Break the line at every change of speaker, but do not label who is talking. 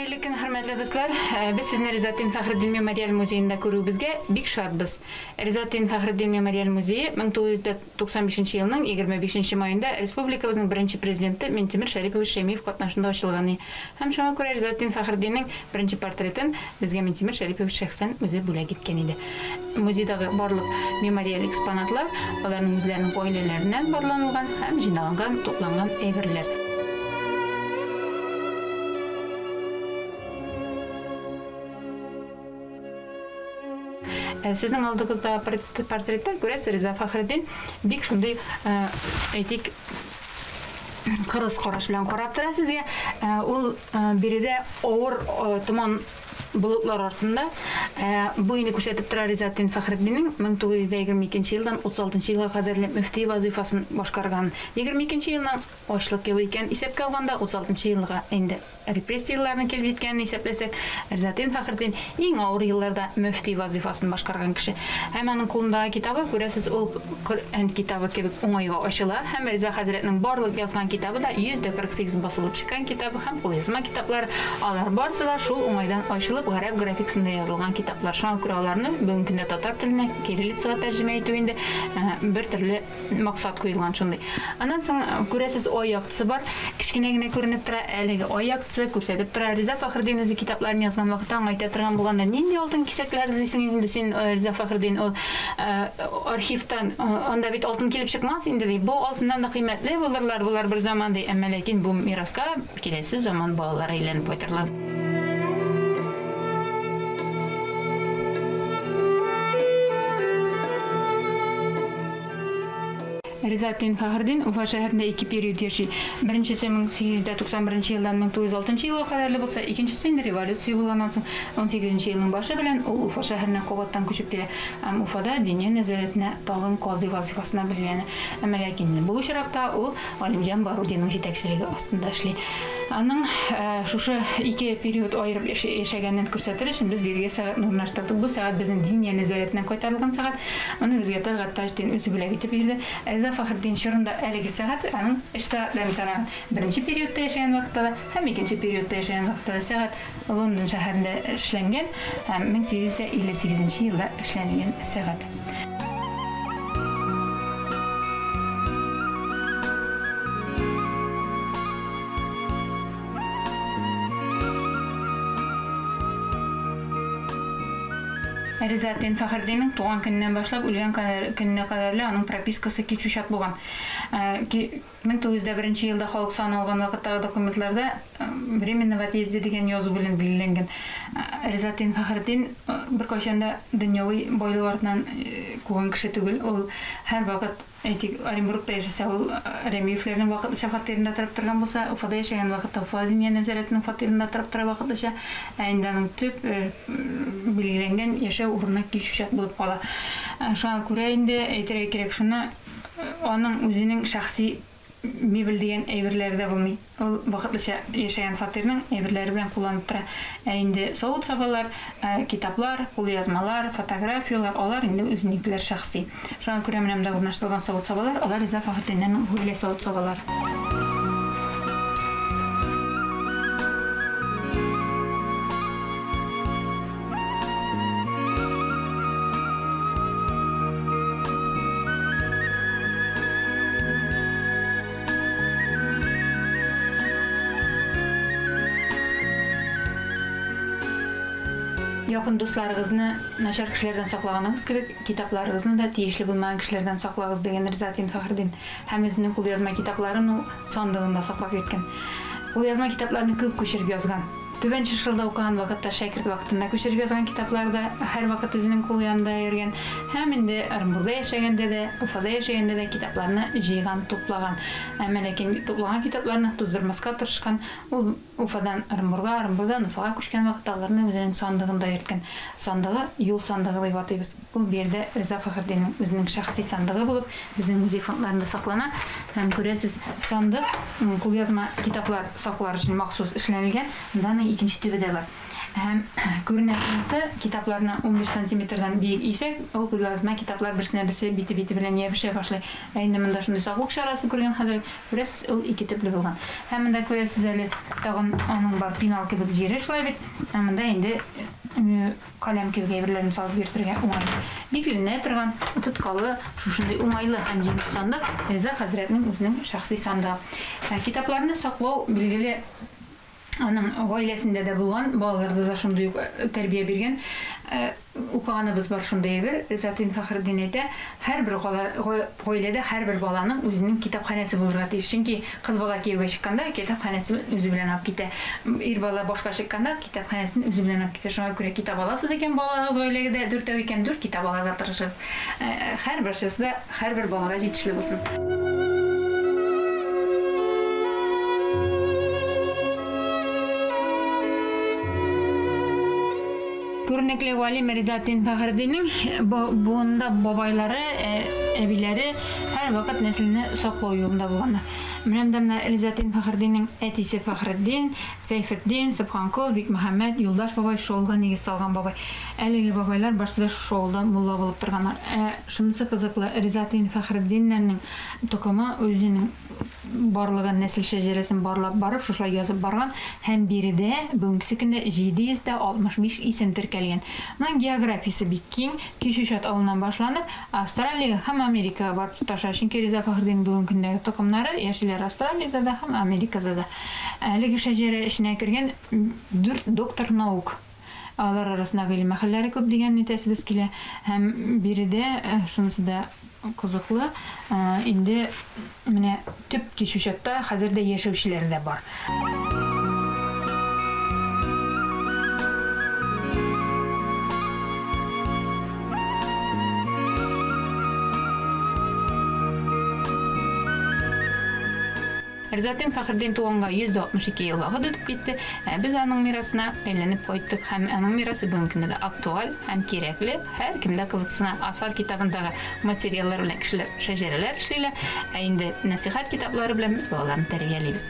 Хәерле көн, хөрмәтле дуслар! Без сезне Ризатдин Фәхретдин мемориаль музеенда күрүебезгә бик шатбыз. Ризатдин Фәхретдин мемориаль музее 1995 елның 25 нче маенда республикабызның беренче президенты Минтимер Шәрипович Шәймиев катнашында ачылган и. Һәм шуңа күрә Ризатдин Фәхретдиннең беренче портретын безгә Минтимер Шәрипович шәхсән үзе бүләк иткән иде. Музейдагы барлык мемориаль экспонатлар аларның үзләренең гаиләләреннән барланылган һәм җыйналган, тупланган әйберләр. Сезнең алдыгыздагы портретта күрәсез, Риза Фәхретдин бик шундый, әйтик, кырыс караш белән карап тора сезгә. Ул биредә авыр томан болытлар артында бу инде күрсәтеп тора Ризатдин Фәхретдиннең 1922 елдан 36 елга кадәрле мөфти вазыйфасын башкарган. 22 елның ачлык елы икән исәпкә алганда, 36 елга инде репрессия елларының килеп җиткәнен исәпләсәк, Ризатдин Фәхретдин иң авыр елларда мөфти вазыйфасын башкарган кеше. Һәм аның кулындагы китабы, күрәсез, ул Коръән китабы кебек уңайга ачыла һәм Риза хәзрәтнең барлык язган китабы да 148 басылып чыккан китабы һәм кулъязма китаплары, алар барысы да шул уңайдан ачылып, гарәп графикасында язылган китаплар. Шуңа күрә аларны бүгенге көндә татар теленә, кириллицага тәрҗемә итү инде бер төрле максат куелган шундый. Аннан соң, күрәсез, ай яктысы бар. Кечкенә генә күренеп тора. Әлеге ай яктысы күрсәтеп тора. Риза Фәхретдин үзе китапларын язган вакытта аңа әйтә торган булганнар, нинди алтын кисәкләр эзлисең инде син, Риза Фәхретдин, ул архивтан, анда бит алтын килеп чыкмас инде, ди. Бу алтыннан да кыйммәтле булырлар болар бер заман, ди. Әмма ләкин бу мираска киләсе заман балалары әйләнеп кайтырлар. Ризатдин Фәхретдин Уфа шәһәрендә ике период яши. Беренчесе 1891 елдан 1906 елга кадәрле булса, икенчесе инде революция булганнан соң 18 елның башы белән ул Уфа шәһәренә кабаттан күчеп килә һәм Уфада Диния нәзарәтенә тагын казый вазыйфасына билгеләнә. Әмма ләкин бу очракта ул Галимҗан Барудиның җитәкчелеге астында эшли. Аның шушы ике период аерып яшәгәнен күрсәтер өчен без бирегә сәгатьне урнаштырдык. Бу сәгать безнең Диния нәзарәтеннән кайтарылган сәгать. Моны безгә Тәлгать Таҗетдин үзе бүләк итеп бирде. Риза Фәхретдин чорында әлеге сәгать аның эш сәгатьләрен санаган. Беренче периодта яшәгән вакытта да һәм икенче периодта яшәгән вакытта да сәгать Лондон шәһәрендә эшләнгән һәм 1858 елда эшләнелгән сәгать. Ризатдин Фәхретдиннең туган көненнән башлап үлгән көненә кадәрле аның пропискасы кичүчат булган. 1901 нче елда халык саны алган вакыттагы документларда временно в отъезде дигән язу белән билгеләнгән. Ризатдин Фәхретдин беркайчан да дөньяви байлык артыннан куган кеше түгел. Ул һәрвакыт, әйтик, Оренбургта яшәсә, ул Рәмиевләрнең вакытлыча фатирында торып торган булса, Уфада яшәгән вакытта Уфа Диния нәзарәтенең фатирында торып тора вакытлыча. Ә инде аның төп билгеләнгән яшәү урыны Кичүчат булып кала. Шуңа күрә инде әйтергә кирәк шуны, Аның үзенең шәхси мебель дигән әйберләре дә булмый. Ул вакытлыча яшәгән фатирның әйберләре белән кулланып тора. Ә инде савыт-сабалар, китаплар, кулъязмалар, фотографияләр, алар инде үзенекеләр шәхси. Шуңа күрә менә монда урнаштырылган савыт-сабалар, алар Риза Фәхретдиннәрнең гаилә савыт-сабалары. Якын дусларыгызны начар кешеләрдән саклаганыгыз кебек, китапларыгызны да тиешле булмаган кешеләрдән саклагыз, дигән Ризатдин Фәхретдин. Һәм үзенең кулъязма китапларын ул сандыгында саклап йөрткән. Кулъязма китапларны күп күчереп язган. Түбән Чыршылда укыган вакытта, шәкерт вакытында күчереп язган китаплары да һәрвакыт үзенең кул янында йөргән. Һәм инде Ырынбурда яшәгәндә дә, Уфада яшәгәндә дә китапларны җыйган, туплаган. Әмма ләкин туплаган китапларны туздырмаска тырышкан. Ул Уфадан Ырынбурга, Ырынбурдан Уфага күчкән вакытта аларны үзенең сандыгында йөрткән. Сандыгы юл сандыгы дип атыйбыз. Ул биредә Риза Фәхретдиннең үзенең шәхси сандыгы булып, безнең музей фондларында саклана. Һәм күрәсез, сандык кулъязма китаплар саклар өчен махсус эшләнелгән. Монда аның икенче төбе дә бар. Һәм күренә шунысы, китапларны 15 сантиметрдан биек өйсәк, ул кулъязма китаплар берсенә берсе бите-бите белән ябешә башлый. Ә инде монда шундый саклык чарасы күргән хәзрәт, күрәсез, ул ике төпле булган. Һәм монда күрәсез әле тагын аның бар пенал кебек җире, шулай бит. Ә монда инде каләм кебек әйберләрне салып йөртергә уңайлы. Бикләнә торган, тоткалы, шушындый уңайлы һәм җиңел сандык Риза хәзрәтнең үзенең шәхси сандыгы. Китапларны саклау, билгеле, аның гаиләсендә дә булган, балаларда да шундый ук тәрбия биргән. Укыганыбыз бар шундый әйбер. Ризатдин Фәхретдин әйтә, һәрбер гаиләдә һәрбер баланың үзенең китапханәсе булырга тиеш. Чөнки кыз бала кияүгә чыкканда китапханәсен үзе белән алып китә. Ир бала башка чыкканда китапханәсен үзе белән алып китә. Шуңа күрә китап аласыз икән, балагыз гаиләгездә дүртәү икән, дүрт китап алырга тырышыгыз. Һәрберсесе дә Һәрбер балага җитешле булсын. Күренекле галим Ризатдин Фәхретдиннең буынында бабайлары, әбиләре һәрвакыт нәселне саклау юлында булганнар. Менә монда менә Ризатдин Фәхретдиннең әтисе Фәхретдин, Сәйфетдин, Собханкол, Бикмөхәммәт, Юлдаш бабай шул авылга нигез салган бабай. Әлеге бабайлар барсы да шушы авылда мулла булып торганнар. Ә шунысы кызыклы, Ризатдин Фәхретдиннәрнең токымы үзенең барлыгын, нәсел шәҗәрәсен барлап барып, шушылай язып барган һәм биредә бүгенгесе көндә 765 исем теркәлгән. Моның географиясе бик киң, Кичүчат авылыннан башланып, Австралиягә һәм Америкага барып тоташа, чөнки Риза Фәхретдиннең бүгенге көндәге токымнары яшиләр Австралиядә дә һәм Америкада да. Әлеге шәҗәрә эченә кергән дүрт доктор наук. Алар арасында гыйлем әһелләре күп дигәнне әйтәсебез килә. Һәм биредә шунысы да кызыклы, инде менә төп кичүчатта хәзер дә яшәүчеләр дә бар. Ризатдин Фәхретдин туганга 162 ел вакыт үтеп китте, ә без аның мирасына әйләнеп кайттык һәм аның мирасы бүгенге көндә дә актуаль һәм кирәкле, һәркем дә кызыксына. Асар китабындагы материаллар белән кешеләр шәҗәрәләр эшлиләр, ә инде нәсыйхәт китаплары белән без балаларны тәрбиялибез.